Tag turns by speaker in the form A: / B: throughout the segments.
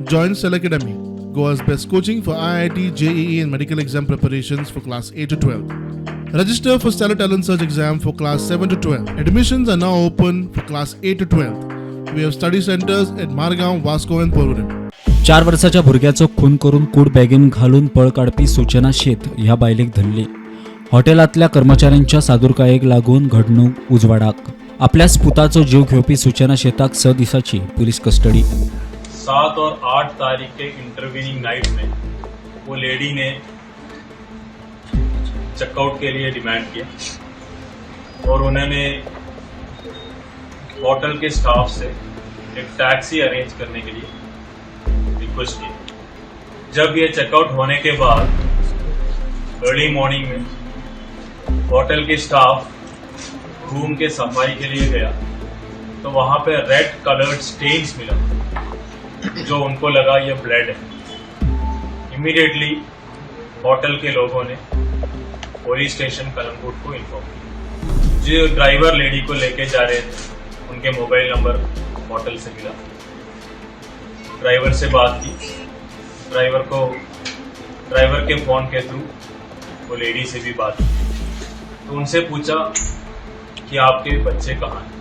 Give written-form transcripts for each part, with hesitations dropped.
A: Join Cell Academy, Goa's best coaching for IIT, JEE, and medical exam preparations for class 8 to 12. Register for Stellar Talent Search exam for class 7 to 12. Admissions are now open for class 8 to 12. We have study centers at Margao, Vasco, and Porvorim.
B: 4 वर्साच्या भुरग्याचो खून करून कूड बॅगेन घालून पळ काडपी सूचना शेत ह्या बायलेक धरली. हॉटेलांतल्या कर्मचाऱ्यांच्या सादुरकायेक लागून घडणूक उजवाडाक. आपल्याच पुताचो जीव घेवपी सूचना शेताक 6 दिसाची पुलीस कस्टडी.
C: 7 और 8 तारीख के इंटरवीनिंग नाइट में वो लेडी ने चेकआउट के लिए डिमांड किया और उन्होंने होटल के स्टाफ से एक टैक्सी अरेंज करने के लिए रिक्वेस्ट की. जब ये चेकआउट होने के बाद अर्ली मॉर्निंग में hotel K staff room K सफाई के लिए गया, तो वहाँ पे रेड कलर्ड स्टेन्स मिला, जो उनको लगा ये ब्लड है. इमीडिएटली होटल के लोगों ने पुलिस स्टेशन कलंगुट को इन्फॉर्म किया. जो ड्राइवर लेडी को लेके जा रहे थे, उनके मोबाइल नंबर होटल से मिला. ड्राइवर से बात की. Driver K phone K through वो लेडी से भी बात की, तो उनसे पूछा कि आपके बच्चे कहाँ हैं?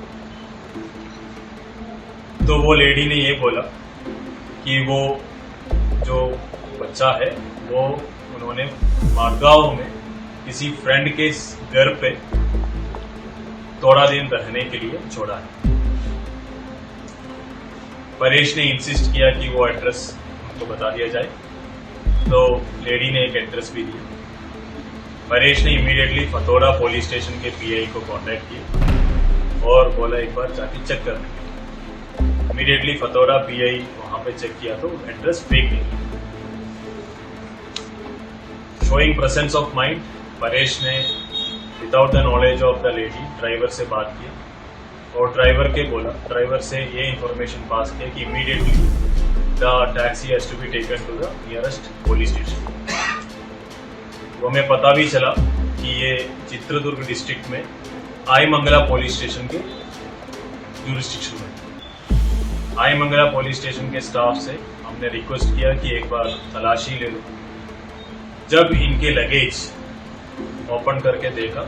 C: तो वो लेडी ने ये बोला कि वो जो बच्चा है, वो उन्होंने मारगांव में किसी फ्रेंड के घर पे थोड़ा दिन रहने के लिए छोड़ा है. परेश ने इंसिस्ट किया कि वो एड्रेस उनको बता दिया जाए, तो लेडी ने एक एड्रेस भी दिया. परेश ने इमीडिएटली फतोड़ा पुलिस स्टेशन के पीआई को कांटेक्ट किया और बोला एक बार जाके चेक करने के लिए. इमीडिएटली फतोड़ा पीआई वहां पे चेक किया तो एड्रेस फेक निकला. Showing presence of mind, Paresh ने without the knowledge of the lady driver से बात किया और ड्राइवर से ये इंफॉर्मेशन पास किया कि immediately the taxi has to be taken to the nearest police station. वो हमें पता भी चला कि ये चित्रदुर्ग डिस्ट्रिक्ट में आई मंगला पुलिस स्टेशन के जुरिस्डिक्शन में. आई मंगला पुलिस स्टेशन के स्टाफ से हमने रिक्वेस्ट किया कि एक बार तलाशी ले लो. जब इनके लगेज ओपन करके देखा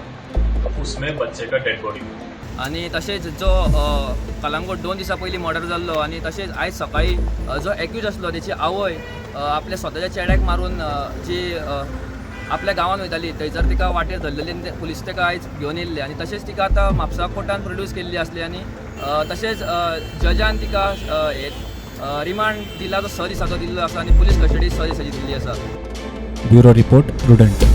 C: तो उसमें बच्चे का डेड बॉडी मिला.
D: आनी तशेंच जो कलंगूट 2 दिसां पयलीं मर्डर जाल्लो आनी तशेंच आयज सकाळीं जो एक्यूज आसलो तेची आवय आपल्या स्वताच्या चेड्याक मारून जी आपल्या गांवान वयताली, थंयसर तिका वाटेर धरलेली आनी ते पुलीस ताका आयज घेवन येयल्ले आनी तशेंच तिका आतां म्हापसा कोर्टान प्रोड्यूस केल्ली आसली आनी तशेंच जजान तिका हे रिमांड दिला तो 6 दिसाचो दिल्लो आसा आनी पुलीस कस्टडी 6 दिसाची दिल्ली आसा.
B: Bureau report, Prudent.